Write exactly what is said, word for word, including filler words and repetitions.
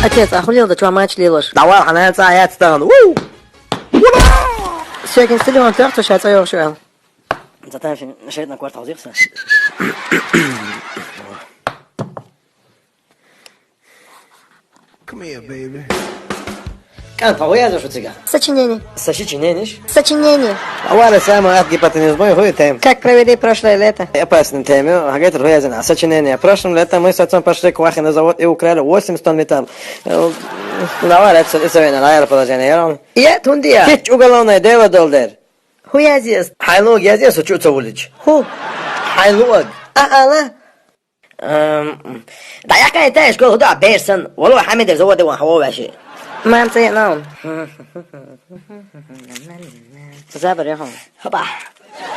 Отец, охуел, да чё, матч лилош? Давай, ханан ца, я цитан. Уу! Секин стиль он тёрту ша цаёр шуэл. Затем шейт на кварт хозикса. Come here, baby. Кан, фа хуя за шуцига? Сочинение. Сочинение? Сочинение. Авара сама ат гипотенузмой хуй тем. Как провели прошлое лето? Опасный тема. Агатер хуя за сочинение. Прошлым летом мы с отцом пошли к Вахе на завод и украли восемьдесят тонн металл. Э, Навар, это, это, наверное, положение. Я вам... Я тундия. Кич уголовное дело долдер. Хуя здесь? Хайлуг я здесь, хочу ца улич. Ху. Хайлуг. А, ала. Эм, да я кай тайш гол худа берсан. Вало хамидер заводе ван хава ваши. Мам, це нам. Забер я хам. Хоба.